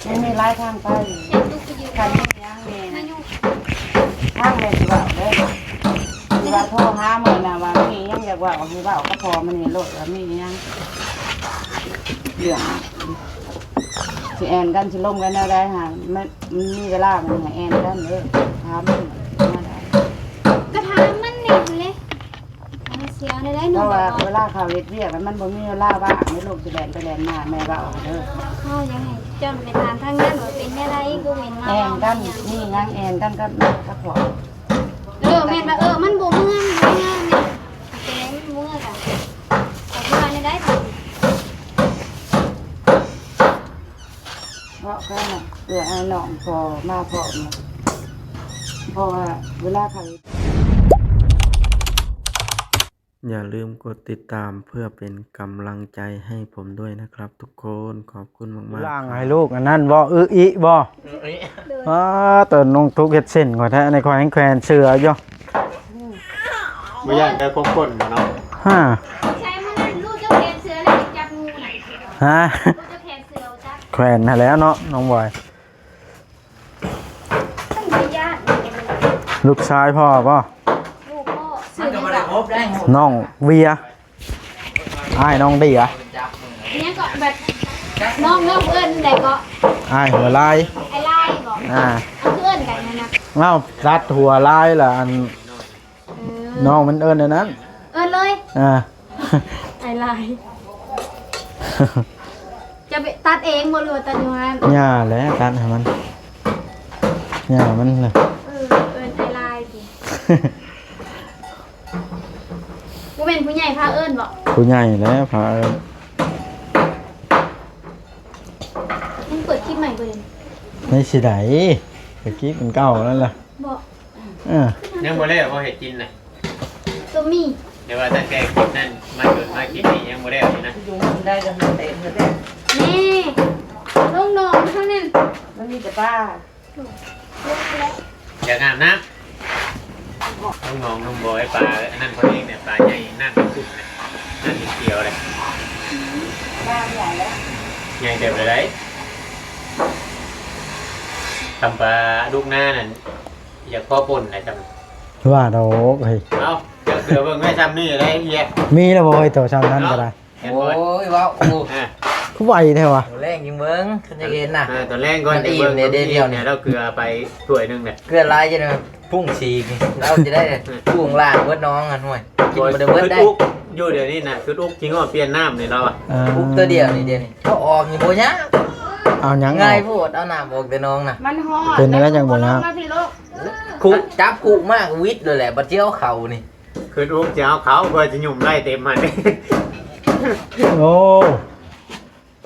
ຍັງມີຫຼາຍທາງໄປ. ຄັນມີຫຍັງນີ້ ທາງແມ່ຊິເວົ້າເດີ ຊິວ່າໂທຫາມື້ນະ ວ່າມີຫຍັງຢາກເວົ້າ ຊິເວົ້າກັບພໍ່ມື້ນີ້ໂລດ ວ່າມີຫຍັງ ເລື່ອງຊິແອ່ນກັນ ຊິລົມກັນແນວໃດຫັ້ນ ມັນ ມັນມີເວລາ ມັນໃຫ້ແອ່ນກັນເດີ ຖາມມັນແນວໃດ ກໍຖາມມັນນີ້ຫັ້ນແຫຼະ. ເອີ ເສຍແນວໃດ ເພາະວ່າເວລາເຂົາເຮັດວຽກ ແລ້ວມັນບໍ່ມີເວລາວ່າງໃຫ້ລູກຊິແລ່ນໄປແລ່ນມາ ແມ່ເວົ້າເດີ. ເຮົາຢາກໃຫ້ເຈົ້າໄປຖາມທາງນັ້ນວ່າເປັນແນວໃດ ຄືເຫັນມາ ແອ່ນກັນ ມີຫຍັງແອ່ນກັນກັບແມ່ກັບພໍ່. ເອີ ແມ່ນວ່າ ເອີ ມັນບໍ່ເມືອງ ມັນບໍ່ເມືອງນີ້ ເປັນຫຍັງມັນບໍ່ເມືອງກະ ເຂົາຊິວ່າແນວໃດບາດນີ້. ເພາະກັນນະ ເອື້ອຍອ້າຍນ້ອງພໍມາພ້ອມນະ ເພາະວ່າເວລາເຂົາ ຢ່າລືມກົດຕິດຕາມເພື່ອເປັນກຳລັງໃຈໃຫ້ຜົມດ້ວຍນະຄັບທຸກຄົນ. ຂອບຄຸນມາກໆ ລ້າງໃຫ້ລູກອັນນັ້ນບໍ່? ອຶອິບໍ່? ອື ອາ ຕອນນ້ອງທຸກເຮັດເສັ້ນຂ້ອຍແທ້ ອັນນີ້ຂ້ອຍຍັງແຂວນເສືອຢູ່. ບໍ່ຢ້ານແຕ່ຄົນໆບໍ່ເນາະ? ຮະ ໃສ່ມື້ນັ້ນລູກເຈົ້າແຂນເສືອແລ້ວໄປຈັບງູນະ. ຮະ ລູກເຈົ້າແຂນເສືອບໍ່ຈັກ ແຂວນຫັ້ນແຫຼະເນາະ ນ້ອງບອຍ. ລູກຊາຍພໍ່ບໍ່? ລູກພໍ່ ຊື່ຫຍັງກໍ? ນ້ອງເວຍ ອ້າຍນ້ອງເດຍ ອີຫຍັງກໍ? ແບບນ້ອງ ນ້ອງເອີ້ນໃດກໍ? ອ້າຍຫົວລາຍ ອ້າຍລາຍບໍ? ອ່າ ເອີ້ນກັນຫັ້ນນະ. ເອົ້າ ຕັດຫົວລາຍລະ ອັນ ເອີ ນ້ອງມັນເອີ້ນແນວນັ້ນ ເອີ້ນເລີຍ ອ່າ ອ້າຍລາຍ. ຈະໄປຕັດເອງບໍ່ ຫຼືວ່າຕັດຢູ່ຮ້ານ? ຢ່າແຫຼະ ຕັດໃຫ້ມັນ ຢ່າມັນລະ. ເອີ ເອີ້ນອ້າຍລາຍຕິ ບໍ່ແມ່ນຜູ້ໃຫຍ່ພາເອີ້ນບໍ? ຜູ້ໃຫຍ່ແຫຼະພາເອີ້ນ. ຍັງເປີດຄລິບໃໝ່ບໍ່ເຫັນ ໃນຊິໄດ ເປີດຄລິບອັນເກົ່ານັ້ນລະ ບໍ? ເອີ ຍັງບໍ່ແລ້ວບໍ່ເຮັດກິນນະ ຕົວມີ ແຕ່ວ່າຕັ້ງແຕ່ຄລິບນັ້ນມາຈົນມາຄລິບນີ້ຍັງບໍ່ແລ້ວຢູ່ນະ. ຢູ່ໄດ້ກັນເຕັມເລີຍ ນີ້ ລົງໜອງເທົ່ານັ້ນ ມັນມີແຕ່ປາ. ຢາກອາບນ້ຳ ນ້ອງໆ ນ້ອງບອຍ ປາອັນນັ້ນເຂົາເອງເນຍ ປາໃຫຍ່ ນ້ຳຂຸ້ນນະ ນ້ຳຂຽວເດ້. ປາໃຫຍ່ແລ້ວ ໃຫຍ່ເຕີບແລ້ວໃດ ຊຳປາດຸກນານັ້ນ ຢາກພໍປົ່ນນະ ຊຳ ວ່າດອກເຮີຍ. ເອົ້າ ເຈົ້າເສືອເບິ່ງໄວ້ຊຳນີ້ໄດ້ ເອີຍ ມີແລ້ວບໍ່ເຮີຍ ໂຕຊຳນັ້ນກໍໄດ້. ໂອ້ຍ ເວົ້າ ອ່າ ຄືໄວແທ້ວະ. ຕອນແລງຈຶ່ງເບິ່ງ ຄັນຢາກເຫັນນະ ເອີ ຕອນແລງກ່ອນ ມັນອີ່ມແດ່ ດຽວນີ້ ເຈົ້າເກືອໄປຖ້ວຍໜຶ່ງແຫຼະ ເກືອຫຼາຍຢູ່ນະ ພຸ້ງສີກ ລາວຈະໄດ້ພຸ້ງລ້າງເບິດໜອງຫັ້ນ. ຫ້ວຍ ກິນບໍ່ໄດ້ເບິດໄດ໋ ຄືອຸກຢູ່ດຽວນີ້ນະ ຄືອຸກຈິງວ່າປ່ຽນນ້ຳນີ້ລາວອະ. ອ່າ ອຸກຕົວດຽວນີ້ ດຽວນີ້ເອົາອອກນີ້ບໍ່ຍາກ ເອົາຫຍັງ ງ່າຍໂພດ ເອົານ້ຳອອກແຕ່ໜອງນະ ມັນຮ້ອນ. ເປັນແນວໃດຈັ່ງບໍ່ຍາກ ຄຸ ຈັບຄຸມາກະວິດໂລດແຫຼະ ບັດຊິເອົາເຂົ້ານີ້ ຄືອຸກຈະເອົາເຂົ້າເພື່ອຈະຫຍຸ້ມໄດ້ເຕັມຫັ້ນ. ໂອ້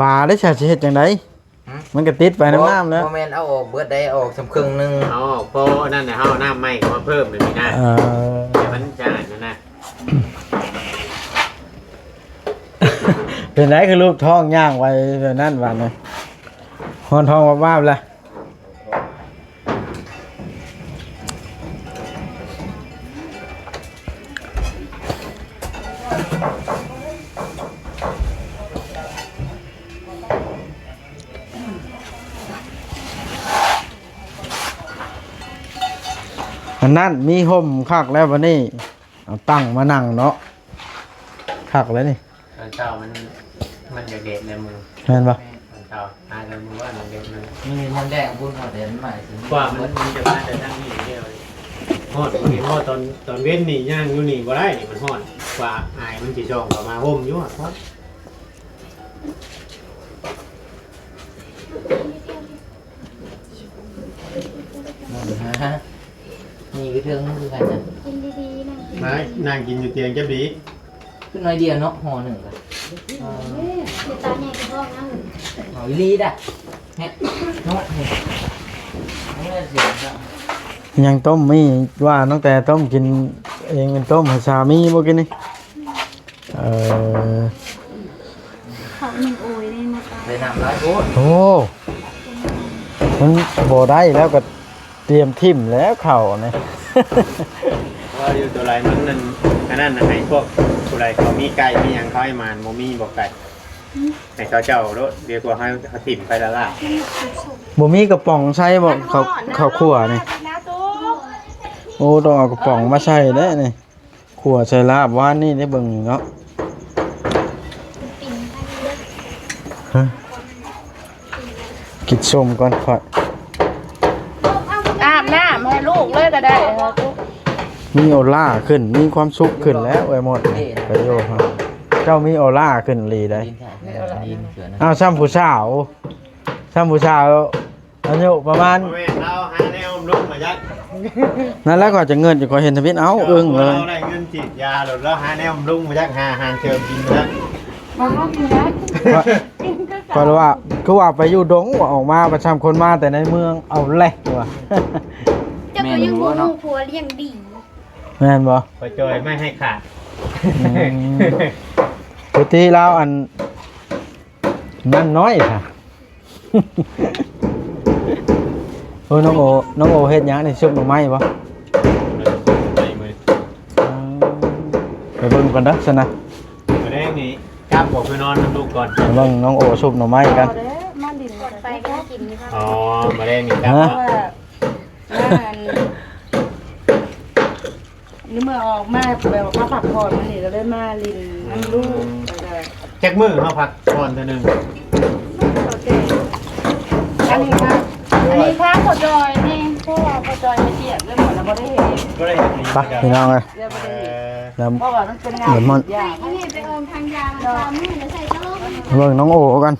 ປາໄດ້ຊະ ຊິເຮັດຈັ່ງໃດ? ຫຶ? ມັນກະຕິດໄປນຳນ້ຳແລ້ວ. ບໍ່ ບໍ່ແມ່ນເອົາອອກເບິດໃດ ເອົາອອກສ່ຳເຄິ່ງໜຶ່ງ ເອົາອອກພໍນັ້ນແຫຼະ ເຮົາເອົານ້ຳໃໝ່ເຂົ້າມາເພີ່ມແບບນີ້ນະ. ເອີ ໃຫ້ມັນສະອາດຫັ້ນນະ. ເປັນໃດຄືລູກທ້ອງຍ່າງໄວແບບນັ້ນບາດນີ້ ຮ້ອນທ້ອງວາບໆແລ້ວ. ອັນນັ້ນມີຮົ່ມຄັກແລ້ວ ບາດນີ້ເອົາຕັ່ງມານັ່ງເນາະ ຄັກແລ້ວນີ້. ຕອນເຊົ້າມັນ ມັນຈະແດດໃນມື ແມ່ນບໍ່? ຕອນເຊົ້າຫາແຕ່ມື້ວ່າມັນແດດ ມັນ ມັນຍັງແດດພຸ້ນ ເຂົາແດດມັນມາຊິ ກວ່າມັນ ມັນຈະມາແຕ່ທາງນີ້ດຽວ. ຮ້ອນ ເຫັນບໍ່ ຕອນ ຕອນເວັນນີ້ຍ່າງຢູ່ນີ້ບໍ່ໄດ້ນີ້ ມັນຮ້ອນ ກວ່າອາຍມັນຊິສ່ອງເຂົ້າມາຮົ່ມຢູ່. ນີ້ຄືເທິງຄືກັນນະ ກິນດີໆ ນັ່ງກິນ ມານັ່ງກິນຢູ່ຕຽງຈະດີ ຄືໜ້ອຍດຽວເນາະ ຫໍ່ໜຶ່ງກະ ເອີ ເດ ຕາໃຫຍ່ກະທ້ອງນະ ເອົາອີ່ຫຼີດະ ແຮະ ເນາະ ນີ້ ຍັງຕົ້ມມີວ່າ ຕັ້ງແຕ່ຕົ້ມກິນເອງ ເປັນຕົ້ມໃຫ້ສາມີບໍ່ກິນນີ້. ເອີ ເຂົ້າໜຶ່ງໂອຍເດ້ມາຕາຍ ໄດ້ນ້ຳຫຼາຍໂພດ. ໂອ້ ມັນບໍ່ໄດ້ແລ້ວ ກໍຕຽມຖິ້ມແລ້ວເຂົ້ານີ້. ວ່າຢູ່ຕົວໃດມັນນັ້ນ ອັນນັ້ນໃຫ້ພວກຜູ້ໃດເຂົາມີໄກ່ມີຫຍັງ ເຂົາໃຫ້ມານ ບໍ່ມີບໍ່ໄກ່. ໃຫ້ເຂົາເຈົ້າໂລດ ດຽວກວ່າເຮົາ ເຮົາຖິ້ມໄປລະລາດ. ບໍ່ມີກະປ໋ອງໃສ່ບໍ່? ເຂົ້າ ເຂົ້າຂົ້ວນີ້. ໂອ້ ຕ້ອງເອົາກະປ໋ອງມາໃສ່ເດ້ນີ້. ຂົ້ວໃສ່ລາບວານນີ້ໄດ້ເບິ່ງເນາະ. ຮະ ກິນສົ້ມກ່ອນຂ້ອຍ. ອາບນ້ຳໃຫ້ລູກເລີຍກໍໄດ້. ມີອອລາຂຶ້ນ ມີຄວາມສຸກຂຶ້ນແລ້ວ ເອື້ອຍມົດ ໄປຢູ່ ເຈົ້າມີອອລາຂຶ້ນອີ່ຫຼີໃດ. ອ້າວ ຊ່ຳຜູ້ສາວ ຊ່ຳຜູ້ສາວ ອາຍຸປະມານ ບໍ່ແມ່ນ ລາວຫາແນວບຳລຸງມາຈັກ. ນັ້ນແຫຼະ ຂ້ອຍຈະເງິດຢູ່ ຂ້ອຍເຫັນທະບຽນ ເອົ້າ ອຶ້ງເລີຍ. ລາວໄດ້ເງິນສີດຢາໂລດ ລາວຫາແນວບຳລຸງມາຈັກ ຫາອາຫານເສີມກິນມາຈັກ. ຂ້ອຍວ່າ ຄືວ່າໄປຢູ່ດົງ ອອກມາປະຈຳຄົນມາແຕ່ໃນເມືອງ ເອົາແຫຼະວ່າ. ເຈົ້າກໍຍັງບໍ່ຮູ້ຜົວລ້ຽງດີ. ແມ່ນບໍ່? ຂ້ອຍຈ່ອຍໄມ້ໃຫ້ຂາດ. ອືມ ປົກກະຕິລາວອັນນັ້ນນ້ອຍ ໂອ້ຍ ນ້ອງໂອ ນ້ອງໂອເຮັດຫຍັງນີ້? ຊຸບໜໍ່ໄມ້ບໍ່? ອືມ ໄປເບິ່ງກ່ອນເດີຊັ້ນນະ. ມື້ແລງນີ້ກັບບໍ່ ຄືນອນນຳລູກກ່ອນ? ໄປເບິ່ງນ້ອງໂອຊຸບໜໍ່ໄມ້ກັນ. ອໍ ມາແລງນີ້ກັບ. ຮະ? ມາອັນ ນີ້ເມື່ອອອກມາແບບວ່າມາພັກຜ່ອນມື້ນີ້ ກໍເລີຍມາຫຼິ້ນນຳລູກ. ອືມ ແລ້ວກໍ ຈັກມື້ເຮົາພັກຜ່ອນເທື່ອໜຶ່ງ? ອັນນີ້ ອັນນີ້ພາພໍ່ຈອຍນີ້ ເພາະວ່າພໍ່ຈອຍໄປວຽກແລ້ວໝົດແລ້ວ ບໍ່ໄດ້ເຮັດ ບໍ່ໄດ້ເຮັດ. ໄປພີ່ນ້ອງເອີຍ ແລ້ວບໍ່ໄດ້ເຮັດ ເອີ ແລ້ວ ເພາະວ່າມັນເປັນງານ ເບິ່ງນ້ອງໂອກ່ອນ.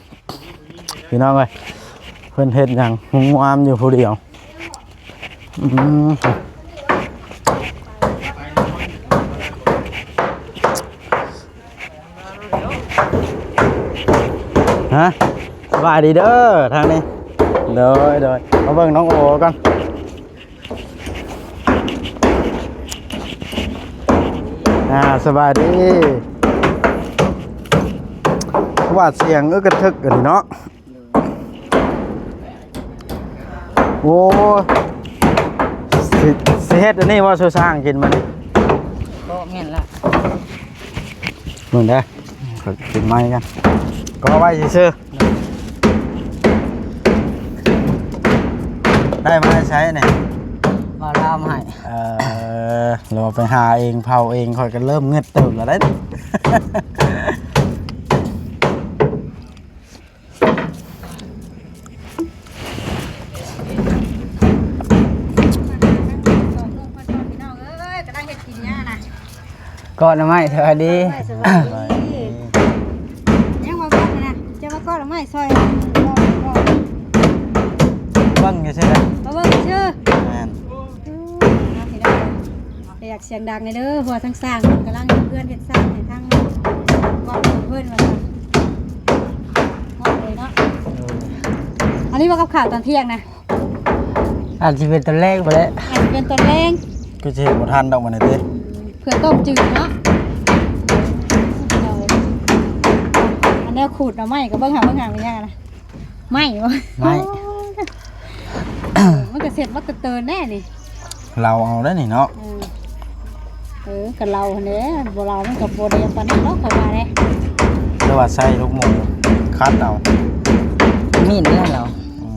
ພີ່ນ້ອງເອີຍ ເພິ່ນເຮັດຫຍັງງາມຢູ່ຜູ້ດຽວ? ອືມ ຮະ ສະບາຍດີເດີທາງນີ້. ໂດຍ ໂດຍ ມາເບິ່ງນ້ອງໂອກ່ອນ. ອ່າ ສະບາຍດີ. ວ່າສຽງ ເອີ ກະເຖິກອັນນີ້ເນາະ. ໂອ້ ຊິ ຊິເຮັດອັນນີ້ບໍ່ ສູ່ຊ່າງກິນມື້ນີ້? ກໍແມ່ນລະ. ເບິ່ງເດີ ຂ້ອຍກິນໄມ້ກັນ ກໍໄວ້ຊື່ໆ. ໄດ້ມາແຕ່ໃສນີ້? ບ່າວລາວມາໃຫ້. ເອີ ລາວໄປຫາເອງ ເຜົາເອງ ຂ້ອຍກໍເລີ່ມງຶດເຕີບແລ້ວເດ້. ກອນໜໍ່ໄມ້ ສະບາຍດີ. ຍັງວ່າກອນນະ ຈະມາກອນໜໍ່ໄມ້ຊ່ອຍ ເບິ່ງຢູ່ຊື່ ມາເບິ່ງຊື່. ແມ່ນ. ເອີ ເນາະ ພີ່ນ້ອງ ຢ່າຢາກສຽງດັງເດີ ເພາະວ່າທາງຊ່າງເພິ່ນກຳລັງເຮັດເຮືອນເຮັດຊານໃຫ້ທາງຄອບຄົວເພິ່ນວ່າຊັ້ນ. ເນາະ ເອີຍເນາະ. ອັນນີ້ວ່າກັບຂ້າວຕອນທ່ຽງນະ? ອາດຊິເປັນຕອນແລງພຸ້ນແຫຼະ ອາດຊິເປັນຕອນແລງ. ຄືຊິເຮັດບໍ່ທັນດອກບັດນີ້ຕິ ເພື່ອຕົ້ມຈືດເນາະ. ອັນແນວຂູດໜໍ່ໄມ້ກໍເບິ່ງຫາ ເບິ່ງຫາແມ່ຍ່ານະ. ໄມ້ບໍ່? ໄມ້. ມັນກະເສັດມັນກະເຕີນແນ່ນີ້. ເລົາເອົາໄດ້ນີ້ເນາະ. ເອີ ເອີ ກະເລົາຫັ້ນແຫຼະ ບໍ່ເລົາມັນກະບໍ່ໄດ້ປານນັ້ນດອກ ຂ້ອຍວ່າເດ້. ຫຼືວ່າໃຊ້ລູກໝູຂັດເອົາ? ມີດນີ້ແຫຼະເລົາ. ອືມ.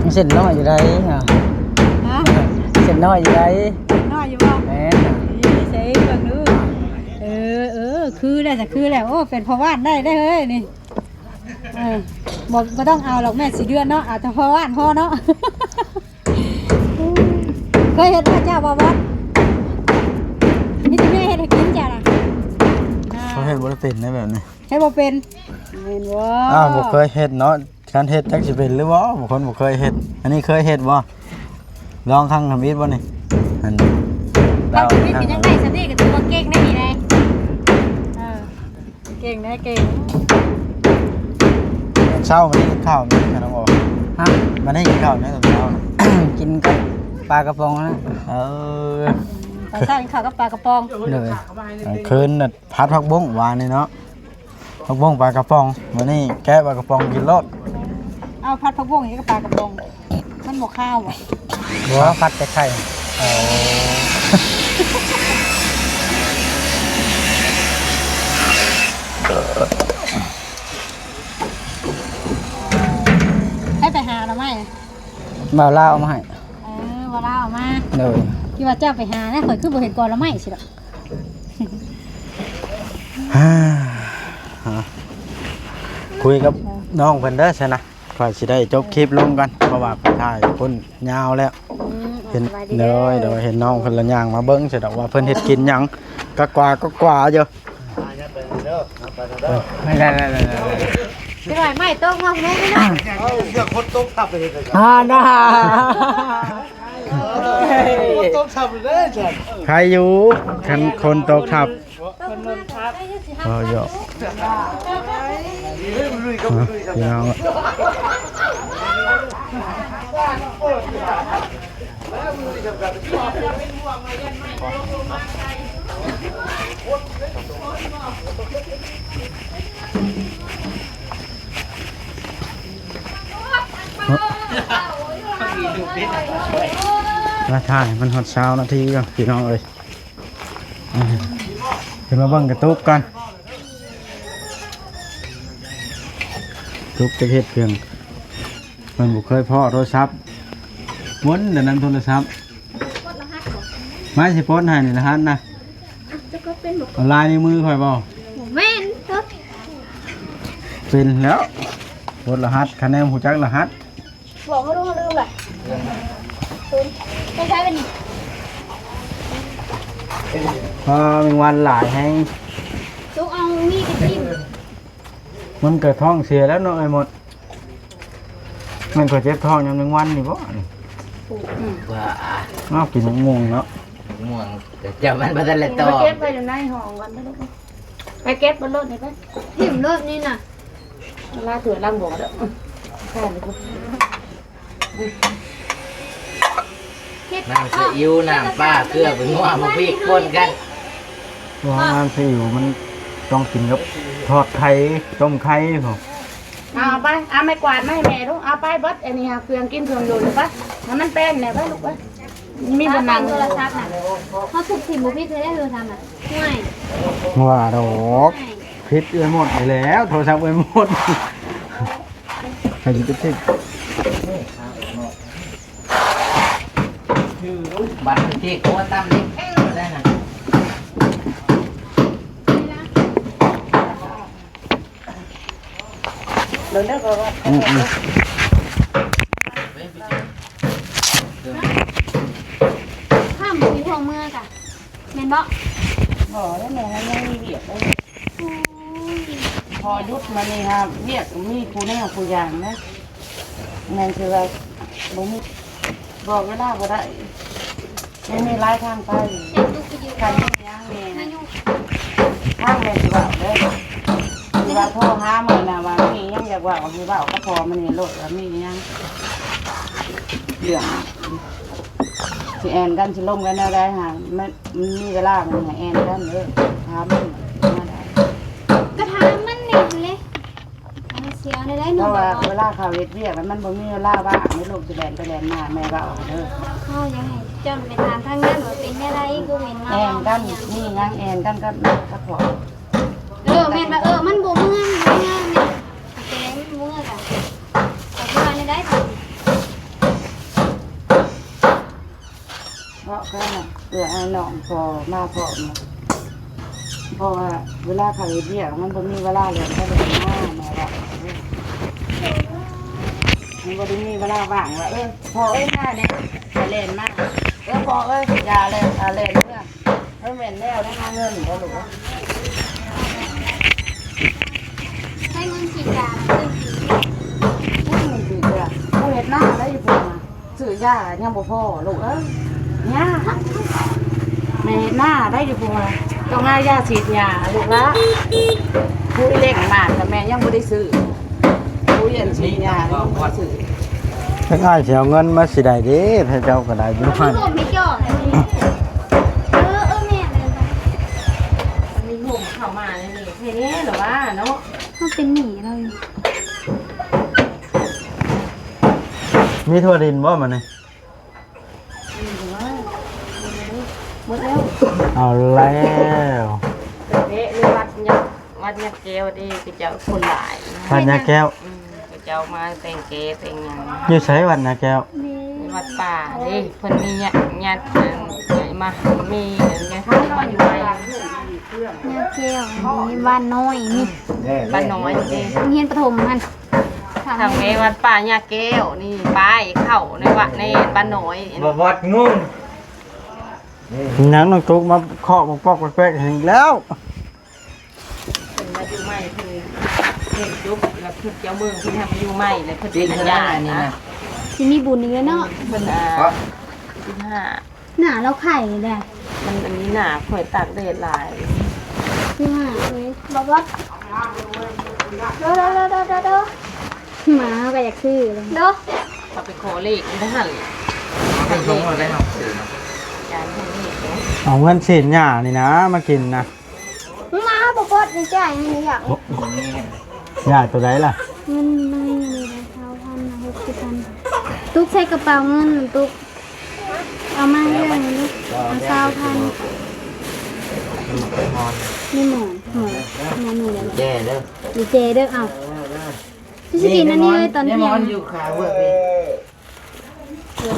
ມັນເສັ້ນນ້ອຍຢູ່ໃດ໋. ຮະ? ເສັ້ນນ້ອຍຢູ່ໃດ໋. ເສັ້ນນ້ອຍຢູ່ບໍ່? ແມ່ນ. ນີ້ໃສ່ເບິ່ງດູ. ເອີ ເອີ ຄືແລ້ວ ຄືແລ້ວ. ໂອ້ ເປັນພໍ່ບ້ານໄດ້ເດ້ເຮີ້ຍນີ້. ເອີ ບໍ່ ບໍ່ຕ້ອງເອົາດອກແມ່ນສີ່ເດືອນເນາະ ເອົາແຕ່ພໍ່ບ້ານພໍເນາະ. ເຄີຍເຮັດບໍ່ເຈົ້າ ບ່າວບອດ? ມີແຕ່ແມ່ເຮັດໃຫ້ກິນເຈົ້ານະ. ອ່າ ເຂົາເຮັດບໍ່ໄດ້ເປັນໃດແບບນີ້. ເຮັດບໍ່ເປັນ. ແມ່ນບໍ່? ອ້າວ ບໍ່ເຄີຍເຮັດເນາະ. ຄັນເຮັດຈັກຊິເປັນຫຼືບໍ່? ບາງຄົນບໍ່ເຄີຍເຮັດ. ອັນນີ້ເຄີຍເຮັດບໍ່? ລອງຄັ້ງທຳອິດບໍ່ນີ້? ອັນ ເຮົາທຳອິດກໍຍັງໄດ້ສ່ຳນີ້ ກໍຖືວ່າເກັ່ງໄດ້ນີ້ແຫຼະ. ເອີ ເກັ່ງແດ່ ເກັ່ງ. ເຊົ້າມານີ້ກິນເຂົ້າແມ່ນບໍ່? ຮະ? ມານີ້ກິນເຂົ້າແມ່ນຕອນເຊົ້ານະ? ກິນກັບປາກະປ໋ອງນະ. ເອີ ຕອນເຊົ້າກິນເຂົ້າກັບປາກະປ໋ອງ. ໂດຍ. ກາງຄືນນະ ຜັດຜັກບົ້ງວານນີ້ເນາະ. ຜັກບົ້ງປາກະປ໋ອງ ມື້ນີ້ແກະປາກະປ໋ອງກິນໂລດ. ເອົາ ຜັດຜັກບົ້ງຫຍັງກັບປາກະປ໋ອງ ມັນບໍ່ຄາວບໍ່? ບໍ່ ຜັດແຕ່ໄຂ່. ເອີ. ໃຜໄປຫາໜໍ່ໄມ້? ບ່າວລາວເອົາມາໃຫ້. ເອີ ບ່າວລາວເອົາມາ. ໂດຍ. ທີ່ວ່າເຈົ້າໄປຫານະ ຂ້ອຍຄືບໍ່ເຫັນກອໜໍ່ໄມ້ຊິດອກ. ຄຸຍກັບນ້ອງເພິ່ນເດີຊັ້ນນະ. ຂ້ອຍຊິໄດ້ຈົບຄລິບລົງກ່ອນ ເພາະວ່າຂ້ອຍຖ່າຍຄົນຍາວແລ້ວ. ອືມ ເຫັນ ສະບາຍດີເດີ. ໂດຍ ໂດຍ ເຫັນນ້ອງເພິ່ນລະຍ່າງມາເບິ່ງ ສະດອກວ່າເພິ່ນເຮັດກິນຫຍັງ ກະກວາກະກວາຢູ່. ໄດ້ໆໆໆ ຊິໄດ້ໄມ້ຕົກມາພຸ້ນເດ້. ເອົາເສື້ອຄົນຕົກທັບໄປເຮັດໄດ໋. ອ່າ ນະ ຄົນຕົກທັບເດ້ຊັ້ນ. ໃຄຢູ່ ຄັນຄົນຕົກທັບ. ເອີ ເນາະ ພີ່ນ້ອງ. ມາຖ່າຍໃຫ້ມັນຮອດຊາວນາທີກ່ອນ ພີ່ນ້ອງເອີຍ. ຂຶ້ນມາເບິ່ງກະຕຸກກ່ອນ. ຕຸກຈະເຮັດພຽງ ມັນບໍ່ເຄີຍພໍ້ໂທລະສັບ ວົນແຕ່ນຳໂທລະສັບ. ມາຊິປົດໃຫ້ນີ້ລະຫັດນະ. ເອົາລາຍໃນມືຂ້ອຍບໍ່? ບໍ່ແມ່ນເດີ. ເປັນແລ້ວ ປົດລະຫັດ ຄະແນນຮູ້ຈັກລະຫັດ. ບອກມາດູ ລືມລະ. ໄປໃຊ້ບັດນີ້. ອ່າ ແມງວັນຫຼາຍແຮງ. ຕຸກເອົາມີດໄປຖິ້ມ. ມັນກະທ້ອງເສຍແລ້ວເນາະ ໄອ້ມົດ. ແມ່ນຂ້ອຍເຈັບທ້ອງຍ້ອນແມງວັນນີ້ບໍ່? ອືມ ວ່າ ເອົາ ກິນໝາກມ່ວງເນາະ. ໝາກມ່ວງ ແຕ່ເຈົ້າມັນບໍ່ທັນໄດ້ຕອກ. ໄປເກັບໄວ້ຢູ່ໃນຫ້ອງກ່ອນເດີລູກ. ໄປເກັບເບິ່ງໂລດນີ້ໄປ. ຖິ້ມໂລດນີ້ນະ. ລາຖ້ວຍລາໝໍ້ເດີ. ຂ້າມໄປພຸ້ນ. ນ້ຳຊີອິ້ວ ນ້ຳປາ ເກືອ ເປັນຫົວໝາກພິກປົນກັນ. ເພາະວ່ານ້ຳຊີອິ້ວມັນຕ້ອງກິນກັບທອດໄຂ່ ຕົ້ມໄຂ່ພຸ້ນ. ເອົາໄປ ເອົາໄມ້ກວາດມາໃຫ້ແມ່ດູ. ເອົາໄປເບິດ ອັນນີ້ຫາເຄື່ອງກິນເຄື່ອງຢູ່ໄປ ໃຫ້ມັນແປ້ນແດ່ໄປລູກໄປ. ມີບ່ອນນັ່ງ ໂທລະສັບນະ ເຮົາທຸບຖິ້ມບໍ່ຜິດເລີຍເດີໂທລະສັບນະ. ຫ້ວຍ ວ່າດອກ ຜິດເອື້ອຍໝົດນີ້ແຫຼະ ໂທລະສັບເອື້ອຍໝົດ. ໃຜຊິໄປຖືກ ບັດຖືກຫົວຕຳເດັກແຂງໄດ້ນະ. ເດີນເດີ ອືມໆ ຂ້າມຄືພວກເມືອກະ ແມ່ນບໍ່? ບໍ່ ແລ້ວແມ່ຍັງມີວຽກເດ້. ໂອ້ຍ ພໍຢຸດມານີ້ຫາວຽກມີຄູ່ແນວຄູ່ຢ່າງນະ. ແມ່ນຄືວ່າບໍ່ມີ ບອກເວລາບໍ່ໄດ້. ຍັງມີຫຼາຍທາງໄປ. ຄັນມີຫຍັງນີ້ ທາງແມ່ຊິເວົ້າເດີ. ຊິວ່າໂທຫາມື້ນະວ່າມີຫຍັງຢາກເວົ້າ ຊິເວົ້າກັບພໍ່ມື້ນີ້ໂລດວ່າມີຫຍັງ ເລື່ອງ ຊິແອ່ນກັນ ຊິລົມກັນແນວໃດຫາ ມັນມີເວລາມັນໃຫ້ແອ່ນກັນເດີ. ຖາມມາໄດ້ ກະຖາມມັນນີ້ຫັ້ນເລີຍ. ເພາະວ່າເວລາເຂົາເຮັດວຽກແລ້ວມັນບໍ່ມີເວລາວ່າງໃຫ້ລູກຊິແລ່ນໄປແລ່ນມາ ແມ່ເວົ້າເດີ. ເຮົາຢາກໃຫ້ເຈົ້າໄປຖາມທາງນັ້ນວ່າເປັນແນວໃດ ຄືເຫັນມາ ແອ່ນກັນ ມີຫຍັງແອ່ນກັນກັບແມ່ກັບພໍ່. ເອີ ແມ່ນວ່າ ເອີ ມັນບໍ່ເມືອ ມັນບໍ່ເມືອ ແມ່ນ ເປັນຫຍັງມັນບໍ່ເມືອກະ ເຂົາຊິວ່າແນວໃດບາດນີ້. ເພາະກັນນະ ເອື້ອຍອ້າຍນ້ອງພໍ່ມາພ້ອມນະ ເພາະວ່າເວລາເຂົາເຮັດວຽກມັນບໍ່ມີເວລາແລ່ນໄປແລ່ນມາ ແມ່ວ່າ ມັນບໍ່ໄດ້ມີເວລາວ່າງວ່າ ເອີ ພໍ່ເອີຍ ມາແດ່ ແລ່ນມາ ເອີ ພໍ່ເອີຍ ຢ່າແລ່ນ ພາແລ່ນເມືອ. ເອີ ແມ່ນແລ້ວ ໄດ້ຫາເງິນບໍ່ລູກ? ໃຊ້ເງິນສີດຢາ ເງິນສີດຢາ ຜູ້ເຮັດນາໄດ້ຢູ່ພຸ້ນນະ ຊື້ຢາຍັງບໍ່ພໍລູກເອີຍ ຍາກ ແມ່ເຮັດນາໄດ້ຢູ່ພຸ້ນນະ ຕ້ອງຫາຢາສີດຫຍ້າລູກຫຼາ ປຸ໋ຍເລັກມາກະແມ່ຍັງບໍ່ໄດ້ຊື້ ປຸ໋ຍອັນສີດຫຍ້າຍັງບໍ່ໄດ້ຊື້. ຈັກອ້າຍຊິເອົາເງິນມາຊິໄດ້ເດ້ ພະເຈົ້າກະໄດ້ຢູ່ຫັ້ນ ເອີ ເອີ ແມ່ນ ມີໂຮມເຂົ້າມາໃນນີ້ ແທ້ແຫຼະວ່າເນາະ ເຮົາເປັນໜີ້ລາວຢູ່. ມີທົ່ວດິນບໍ່ມື້ນີ້? ມີຢູ່ວ່າ ໝົດແລ້ວ ເອົາແລ້ວ ເປະເລີຍ ວັດຍັງ ວັ ວັດຍາແກ້ວເດ້ ເຂົາເຈົ້າຄົນຫຼາຍ ວັດຍາແກ້ວ ອືມ ເຂົາເຈົ້າມາແຕ່ງແກ້ແຕ່ງຫຍັງ ຢູ່ໃສວັດຍາແກ້ວ? ວັດປ່າເດ້ ເພິ່ນມີຍາດ ຍາດເພິ່ນມາ ມີຍາດເພິ່ນມາຢູ່ໃໝ່ ຍາແກ້ວນີ້ ບ້ານນ້ອຍນີ້ ບ້ານນ້ອຍເດ້ ໂຮງຮຽນປະຖົມຫັ້ນ ທາງແມ່ວັດປ່າຍາແກ້ວນີ້ ໄປເຂົ້າໃນວັດໃນບ້ານນ້ອຍ ບໍ່ວັດງງ ນັ່ງນ້ອງຕຸກມາເຄາະປອກໆແປກໆໃຫ້ອີກແລ້ວ. ເພິ່ນມາຢູ່ໃໝ່ ເພິ່ນເຮັດຈົບແລ້ວ ເພິ່ນເຈົ້າເມືອງ ເພິ່ນໃຫ້ມາຢູ່ໃໝ່ ແລ້ວເພິ່ນເປັນຍາດນະ ຊິມີບຸນອີກແລ້ວເນາະ ເພິ່ນ ອ່າ ສິບຫ້າ ໜ້າລາວໄຂ້ແດ່ ມັນອັນນີ້ໜ້າ ຂ້ອຍຕາກແດດຫຼາຍ ສິບຫ້າ ເອີຍ ບໍ່ ບໍ່ ໂດ ໂດ ໂດ ໝາເຮົາກໍຢາກຊື້ເລີຍ ໂດ ເຂົາໄປຂໍເລກຢູ່ຫັ້ນ ເອົາເງິນຊີ້ນຫຍ້ານີ້ນະ ມາກິນນະ. ມາບໍ່ກົດນີ້ ຈ່າຍໃຫ້ຢາກ ຢາກໂຕໃດລະ? ເງິນໃນນີ້ລະ ຊາວພັນ ຫົກສິບພັນ ຕຸກໃສ່ກະເປົາເງິນຕຸກ ເອົາມາເລື່ອງນີ້ ເອົາຊາວພັນ ນີ້ໝໍ ໝໍ ໝໍໜູ ແຈເດີ ແຈເດີ ເອົາ ຊິກິນອັນນີ້ເລີຍຕອນທ່ຽງ ຢູ່ຂາເວີກນີ້. ເຮືອນ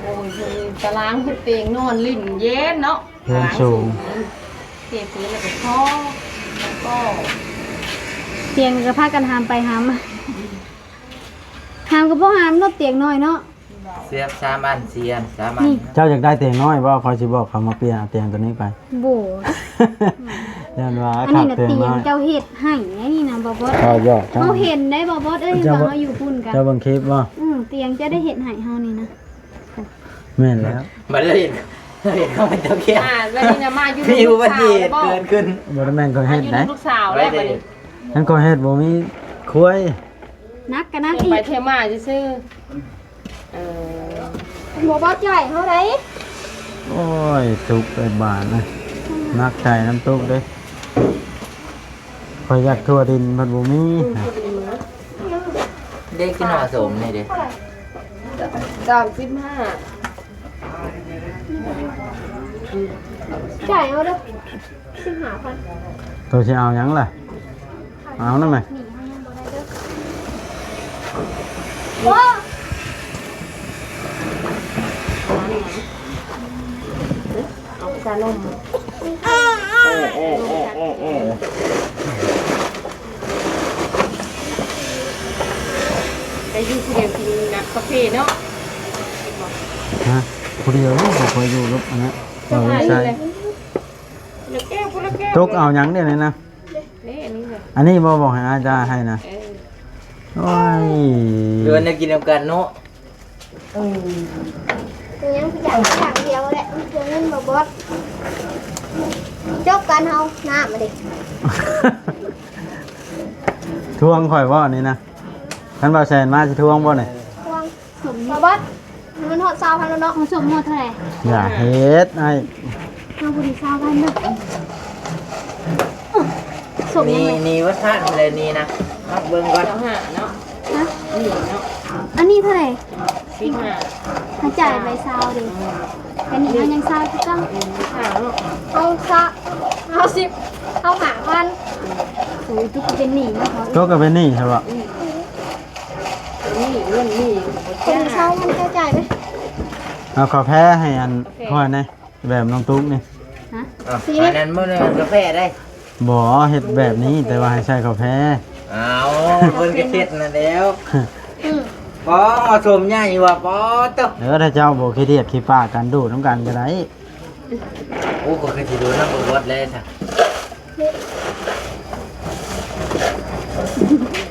ໂອ້ຍ ເຮືອນຕາລາງເຮັດຕຽງນອນຫຼິ້ນເຢັນເນາະ ເຮືອນສູງ ເທພື້ນແລ້ວກໍພໍ ແລ້ວກໍຕຽງກໍພາກັນຫາມໄປຫາມມາ ຫາມກໍບໍ່ຫາມເນາະ ຕຽງນ້ອຍເນາະ ເສືອສາມອັນ ສີ່ອັນ ສາມອັນ ນີ້ ເຈົ້າຢາກໄດ້ຕຽງນ້ອຍບໍ່? ຂ້ອຍຊິບອກເຂົາມາປ່ຽນເອົາຕຽງໂຕນີ້ໄປ. ບໍ່ ຢ້ານວ່າ ອັນນີ້ນະ ຕຽງເຈົ້າເຮັດໃຫ້ ອັນນີ້ນະ ບໍ່ບອດ ເຮົາເຫັນໄດ໋ ບໍ່ບອດເອີຍ ວ່າເຮົາຢູ່ພຸ້ນກະ ເຈົ້າເບິ່ງຄລິບບໍ່? ອື ຕຽງເຈົ້າໄດ້ເຮັດໃຫ້ເຮົານີ້ນະ ແມ່ນແລ້ວ ບັດເລີຍເຫັນ ເຫັນເຂົາເປັນເຈົ້າຂຽນ ອ່າ ບັດນີ້ນະ ມາຢູ່ ມີອຸບັດຕິເຫດເກີດຂຶ້ນ ບໍ່ໄດ້ແມ່ນຂ້ອຍເຮັດໄດ໋ ລູກສາວແລ້ວບັດນີ້ ນັ້ນຂ້ອຍເຮັດບໍ່ມີຄວາຍ ໜັກກະໜັກອີກ ໄປເທມາຊື່ໆ ເອີ ບໍ່ບອດໃຈເຮົາໄດ໋ ໂອ້ຍ ຕຸກໄປບາດນະ ໜັກໃຈນຳຕຸກເດ້ ຂ້ອຍຢາກທົ່ວດິນພັດບໍ່ມີ ເດ້ ກິນຫໍສົມນີ້ເດ້ ສາມສິບຫ້າ ຈ່າຍເອົາເດີ ສິບຫ້າພັນ ໂຕຊິເອົາຫຍັງລະ? ເອົານຳແມະ ໂອ້ ເອົາຊານົມ ເອີ ເອີ ເອີ ເອີ ເອີ ໄດ້ຢູ່ຜູ້ດຽວກິນກາເຟເນາະ ຮະ ຜູ້ດຽວບໍ່ຄ່ອຍຢູ່ກັບອັນນັ້ນ ເອົາໃສ່ ຕຸກເອົາຫຍັງເດນີ້ນະ? ນີ້ ອັນນີ້ເລີຍ ອັນນີ້ບໍ່ ບອກໃຫ້ອາຈານໃຫ້ນະ ເອີ ໂອ້ຍ ເດີນໄດ້ກິນນຳກັນເນາະ ເອີ ຍັງຢາກຢ່າງດຽວແຫຼະ ມັນເປັນເງິນບໍ່ບອດ ຈົບກັນເຮົາ ນ້ຳມາເດ້ ທວງຂ້ອຍບໍ່ອັນນີ້ນະ? ຄັນບໍ່ແຊນມາຊິທວງບໍ່ນີ້? ທວງ. ສົມ ບໍ່ບອດ ມັນຮອດຊາວພັນແລ້ວເນາະ ສົມໝົດເທົ່າໃດ? ຢ່າເຮັດອ້າຍ ເຮົາບໍ່ໄດ້ຊາວພັນເດີ ສົມ ນີ້ ນີ້ວ່າຊາດເທົ່າໃດນີ້ນະ ມາເບິ່ງກ່ອນ ຊາວຫ້າເນາະ ຮະ ນີ້ເນາະ ອັນນີ້ເທົ່າໃດ? ສິບຫ້າ ເຮົາຈ່າຍໄປຊາວເດ້ ອັນນີ້ເຮົາຍັງຊາວຄືເກົ່າ ເຮົາຊາ ເຮົາສິບ ເຮົາຫ້າພັນ ໂອ້ຍ ຕຸກກໍເປັນໜີ້ເນາະ ຕຸກກໍເປັນໜີ້ໃຊ່ບໍ່? ນີ້ເງິນນີ້ ຄົນເຊົາມັນກະຈ່າຍໄປ ເອົາກາແຟໃຫ້ອັນ ກາແຟ ຂ້ອຍແດ່ ແບບນ້ອງຕຸກນີ້ ຮະ ອ່ະ ອັນນັ້ນບໍ່ແມ່ນກາແຟໄດ໋ ບໍ່ ເຮັດແບບນີ້ ແຕ່ວ່າໃຫ້ໃສ່ກາແຟ ອ້າວ ເພິ່ນກໍເຮັດນັ້ນແລ້ວ ອືມ ອໍ ສົມໃຫຍ່ວ່າ ປໍໂຕ ເອີ ຖ້າເຈົ້າບໍ່ຂີ້ດຽດຂີ້ປາກກັນ ດູດນຳກັນກໍໄດ້ ໂອ້ ກໍຄືຊິໂດນນຳບໍ່ບອດແລ້ວຊະ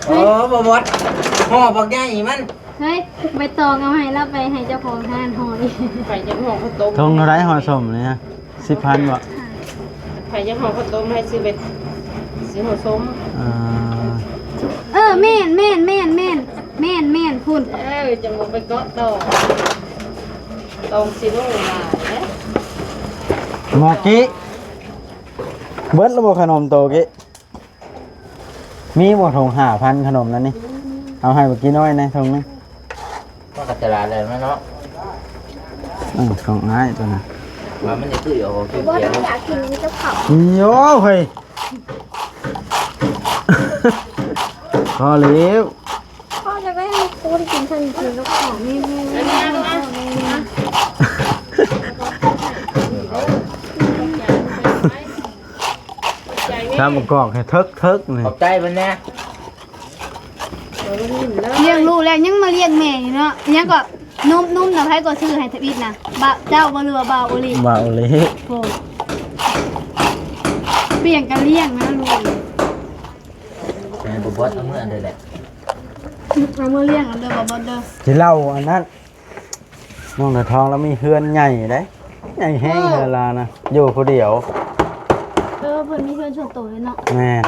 ໂອ້ ບໍ່ບອດ ຫໍ່ບັກໃຫຍ່ມັນ ເຮີ້ຍ ໃບຕອງເອົາໃຫ້ລາວໄປໃຫ້ເຈົ້າຂອງຮ້ານຫໍ່ນີ້ ໃຜຈະຫໍ່ເຂົ້າຕົ້ມ ຖົງເທົ່າໃດຫໍ່ສົ້ມນີ້ ສິບພັນບໍ່ ໃຜຈະຫໍ່ເຂົ້າຕົ້ມໃຫ້ຊື້ໄປຊື້ຫໍ່ສົ້ມ ອ່າ ເອີ ແມ່ນໆໆໆ ແມ່ນໆໆ ພຸ້ນ ເອີ ຈັ່ງບໍ່ໄປເກາະຕໍ່ ຕ້ອງຊິໂລຫຼາຍເດ້ ໝໍກີ້ ເບິດແລ້ວບໍ່ຂະໜົມໂຕກີ້? ມີບໍ່ຖົງຫ້າພັນຂະໜົມນັ້ນນີ້? ເອົາໃຫ້ບັກກີ້ນ້ອຍແດ່ຖົງໜຶ່ງ ມັນກໍຕະຫຼາດແລ້ວເນາະ ເອີ ຂອງອ້າຍຕົວນັ້ນ ວ່າມັນຈະຄືອອກກິນ ບໍ່ໄດ້ຢາກກິນກັບເຂົ້າ ໂຍ ເຮີ້ຍ. ພໍແລ້ວ ພໍຈະໄດ້ໃຫ້ຄູໄດ້ກິນ ເພິ່ນກິນກັບເຂົ້າ ມີ ມີ ມີ ຊາມະກອກໃຫ້ເທິກໆນີ້ ຂອບໃຈເພິ່ນແດ່. ລ້ຽງລູກແລ້ວຍັງມາລ້ຽງແມ່ອີກເນາະ. ຍັງກໍນົມ ນົມນະ ໃຜກໍຊື້ໃຫ້ທຳອິດນະ? ບ່າວເຈົ້າບໍ່ ຫຼືວ່າບ່າວໂອລິ? ບ່າວໂອລິ. ໂອ້ ປ່ຽນກັນລ້ຽງນະລູກ. ໃຫ້ບໍ່ບອດເອົາເມືອເດີແຫຼະ ເອົາເມືອລ້ຽງເອົາເດີ ບໍ່ບອດເດີ. ຊິເລົ່າອັນນັ້ນ ນ້ອງເສືອທອງລາວມີເຮືອນໃຫຍ່ເດ້ ໃຫຍ່ແຮງ. ເອີ ເຮືອນລາວນະ ຢູ່ຜູ້ດຽວ. ເອີ ເພິ່ນມີເຮືອນສ່ວນໂຕເລີຍເນາະ. ແມ່ນ.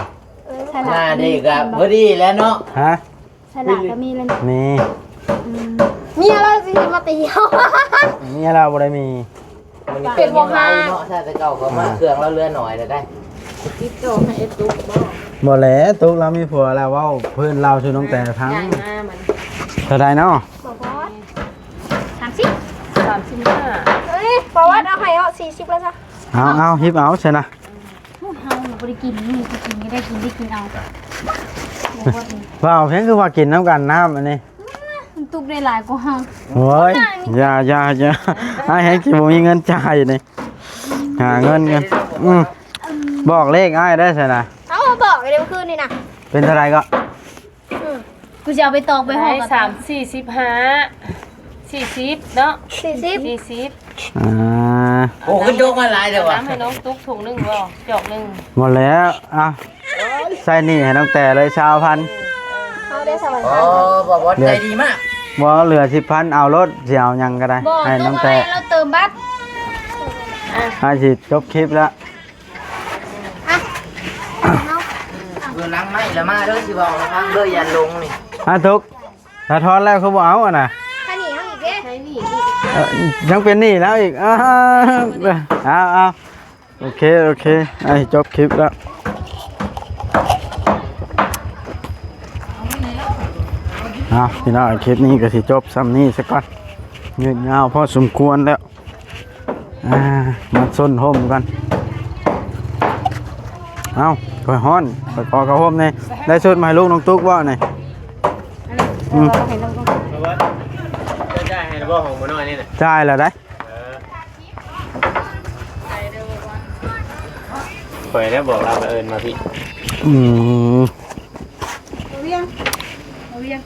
ເອີ ສາລາ ໜ້ານີ້ກໍພໍດີແລ້ວເນາະ. ຮະ? ສາລາກໍມີແລ້ວເນາະ. ມີ. ອືມ ເມຍລາວຊິມາຕີເຮົາ. ເມຍລາວບໍ່ໄດ້ມີ. ເປັນບໍ່ຫາເນາະ. ຖ້າແຕ່ເກົ່າເຂົາມາ ເຄື່ອງລາວເຫຼືອໜ້ອຍແລ້ວໄດ໋. ຕິດຕໍ່ໃຫ້ໄອ້ຕຸກບໍ່? ບໍ່ແຫຼະ ຕຸກລາວມີຜົວແລ້ວ ເວົ້າພື້ນລາວສູ່ນ້ອງແຕຟັງ. ເທົ່າໃດເນາະ? ບໍ່ບອດ ສາມສິບ ສາມສິບຫ້າ. ເອີຍ ບໍ່ບອດ ເອົາໃຫ້ເອົາສີ່ສິບແລ້ວຊະ. ເອົາ ເອົາ ຮິບເອົາຊະນະ. ໂອ້ ເຮົາບໍ່ໄດ້ກິນ ນີ້ຊິກິນກໍໄດ້ກິນ ໄດ້ກິນເອົາ. ບໍ່ບອດນີ້ ວ່າເອົາພຽງຄືວ່າກິນນຳກັນນ້ຳອັນນີ້. ມັນຕຸກໄດ້ຫຼາຍກວ່າເຮົາ. ໂອ້ຍ ຢ່າ ຢ່າ ຢ່າ ອ້າຍແຮງຊິບໍ່ມີເງິນຈ່າຍນີ້. ຫາເງິນ ເງິນ ອືມ ບອກເລກອ້າຍໄດ້ຊັ້ນນະ. ເອົາ ບອກໄດ້ມື້ຄືນນີ້ນະ. ເປັນເທົ່າໃດກໍ? ອືມ ກູຊິເອົາໃບຕອງໄປຫໍ່ ໄດ້ສາມ ສີ່ສິບຫ້າ ສີ່ສິບເນາະ ສີ່ສິບ ສີ່ສິບ. ອ່າ ໂອ້ ຂຶ້ນໂດກມາຫຼາຍແລ້ວຫວາ. ນ້ຳໃຫ້ນ້ອງຕຸກຖົງໜຶ່ງບໍ່? ຈອກໜຶ່ງ. ໝົດແລ້ວ ອ່ະ ໃຊ້ໜີ້ໃຫ້ນ້ອງແຕເລີຍຊາວພັນ. ເອີ ເອີ ເຮົາໄດ້ສະຫວັນ. ອໍ ບໍ່ ບໍ່ ໃຈດີມາກ. ບໍ່ ເຫຼືອສິບພັນ ເອົາໂລດ ຊິເອົາຫຍັງກໍໄດ້ ໃຫ້ນ້ອງແຕ. ບໍ່ ເຕີມບັດ ອ່ະ ໃຫ້ຊິຈົບຄລິບແລ້ວ. ອ່ະ ເອົາ ເອີ ຫຼັງໄມ້ລະມາເດີ ຊິເວົ້າໃຫ້ຟັງເດີ ຢ້ານຫຼົງນີ້. ອ່ະ ທຸກ ຖ້າຖອນແລ້ວຄືບໍ່ເອົາຫັ້ນນະ? ໃຊ້ໜີ້ເຮົາອີກເດ້. ໃຊ້ໜີ້ອີກ. ເອີ ຍັງເປັນໜີ້ລາວອີກ. ອ້າວ ເອົາ ເອົາ ໂອເຄ ໂອເຄ ໃຫ້ຈົບຄລິບແລ້ວ. ເອົາ ພີ່ນ້ອງ ຄລິບນີ້ກໍຊິຈົບຊ່ຳນີ້ສາກ່ອນ ຍືດຍາວພໍສົມຄວນແລ້ວ. ອ່າ ມາຊົນຮົ່ມກ່ອນ. ເອົ້າ ຂ້ອຍຮ້ອນ ຂ້ອຍຂໍເຂົ້າຮົ່ມແດ່. ໄດ້ຊຸດມາໃຫ້ລູກນ້ອງຕຸກບໍ່ນີ້? ອືມ ເຈົ້າຈ່າຍໃຫ້ແລ້ວບໍ່ ຂອງໝູນ້ອຍນີ້ນະ? ຈ່າຍແລ້ວໄດ໋. ເອີ ຂ້ອຍໄດ້ບອກລາວວ່າເອີ້ນມາພີ້. ອືມ ບໍ່ວຽງ ບໍ່ວຽງ.